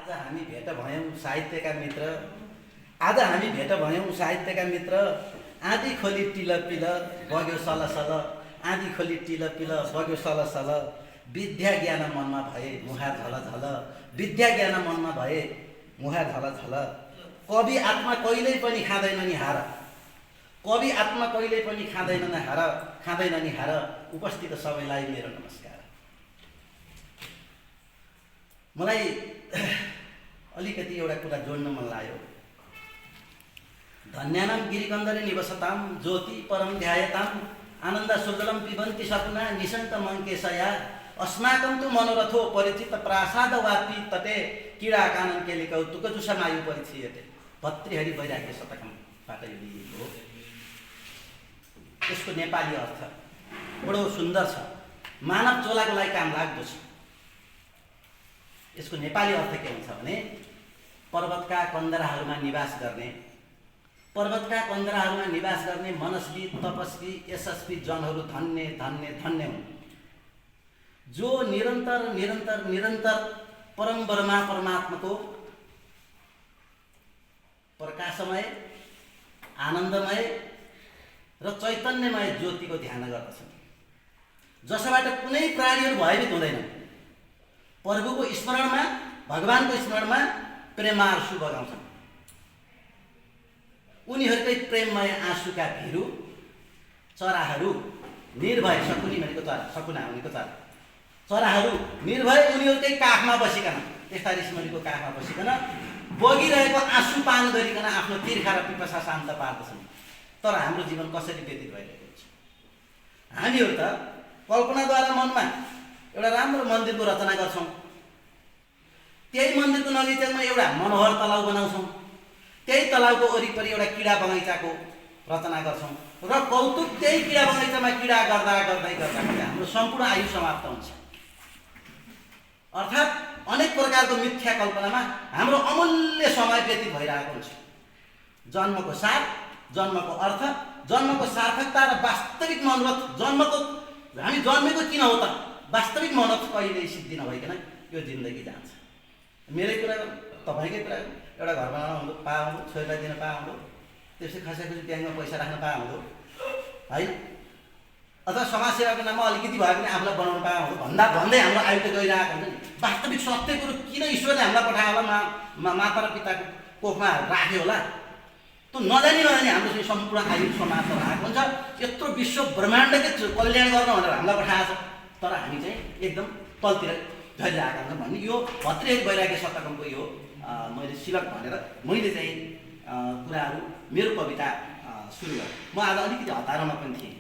आज हामी भेट भयौँ साहित्यका मित्र। आज हामी भेट भयौँ साहित्यका मित्र। आँधी खोली टिल पिल बग्यो सल सल। आँधी खोली टिल पिल बग्यो सल सल। विद्या ज्ञान मनमा भए मुहार झल झल। विद्या ज्ञान मनमा भए मुहार झल झल। कवि आत्मा कहिल्यै पनि खाँदैन नि हार। कवि आत्मा कहिल्यै पनि खाँदैन नि हार। उपस्थित सबैलाई मेरो नमस्कार। मलाई अलिकति एउटा कुरा जोड्न मन लाग्यो। धन्यानां गिरिकन्दरे निवसतां ज्योति परम ध्यायतां आनन्द सुर्जलम पिबन्ति सपना निशंत मङ्केशया अस्माकं तु मनोरथो परिचित प्रासाद वापी तटे कीडा कानन केली कौतुक जुषमायु परिचयते। भतृहरि वैराग्य शतकमबाट यो लिएको हो। यसको नेपाली अर्थ बडो सुन्दर छ। मानव चोलाको लागि काम लाग्दो छ। यसको नेपाली अर्थ के हुन्छ भने पर्वतका कन्दराहरूमा निवास गर्ने मनस्वी तपस्वी यशस्वी जनहरू धन्य धन्य धन्य हुन्। जो निरन्तर परम ब्रह्मा परमात्माको प्रकाशमय आनन्दमय र चैतन्यमय ज्योतिको ध्यान गर्दछन्। जसबाट कुनै प्राणीहरू भयभीत हुँदैनन्। प्रभुको स्मरणमा भगवानको स्मरणमा प्रेमार्सु बगाउँछन्। उनीहरूकै प्रेममय आँसुका भिरू चराहरू निर्भय शकुनी भनेको चरा शकुना भनेको चराहरू निर्भय उनीहरूकै काखमा बसिकन त्यस्ता ऋषिमुनिको काखमा बसिकन बगिरहेको आँसु पान गरिकन आफ्नो तिर्खा र पिपासा शान्त पार्दछन्। तर हाम्रो जीवन कसरी व्यतीत भइरहेको हुन्छ? हामीहरू त कल्पनाद्वारा मनमा एउटा राम्रो मन्दिरको रचना गर्छौँ। त्यही मन्दिरको नजिकैमा एउटा मनोहर तलाउ बनाउँछौँ। त्यही तलाउको वरिपरि एउटा किडा बगैँचाको रचना गर्छौँ र कौतुक त्यही किडा बगैँचामा किडा गर्दा हाम्रो सम्पूर्ण आयु समाप्त हुन्छ। अर्थात् अनेक प्रकारको मिथ्या कल्पनामा हाम्रो अमूल्य समय व्यतीत भइरहेको हुन्छ। जन्मको सार, जन्मको अर्थ, जन्मको सार्थकता र वास्तविक मनोरथ हामी जन्मेको किन हो त? वास्तविक मनोरथ कहिल्यै सिद्धि नभइकन यो जिन्दगी जान्छ। मेरै कुरा तपाईँकै कुरा एउटा घर बनाउन हुँदो पा हुँदो छोरीलाई दिन पा हुँदो त्यसै खसाखुसी ब्याङ्कमा पैसा राख्न पा हुँदो है अथवा समाजसेवाको नाममा अलिकति भए पनि आफूलाई बनाउनु पा हुँदो भन्दै हाम्रो आयु त गइरहेको हुन्छ नि। वास्तविक सत्य कुरो किन ईश्वरले हामीलाई पठायो होला माता र पिताको कोखमा राख्यो होला? त्यो नजानी हाम्रो चाहिँ सम्पूर्ण आयु समाप्त भएको हुन्छ। यत्रो विश्व ब्रह्माण्डकै कल्याण गर्न भनेर हामीलाई पठाएको छ। तर हामी चाहिँ एकदम तलतिर झरिरहेका हुन्छ भन्ने यो भतृहरि वैराग्य शतकमको यो मैले शिलक भनेर मैले चाहिँ कुराहरू मेरो कविता सुरु गरेँ। म आज अलिकति हतारमा पनि थिएँ।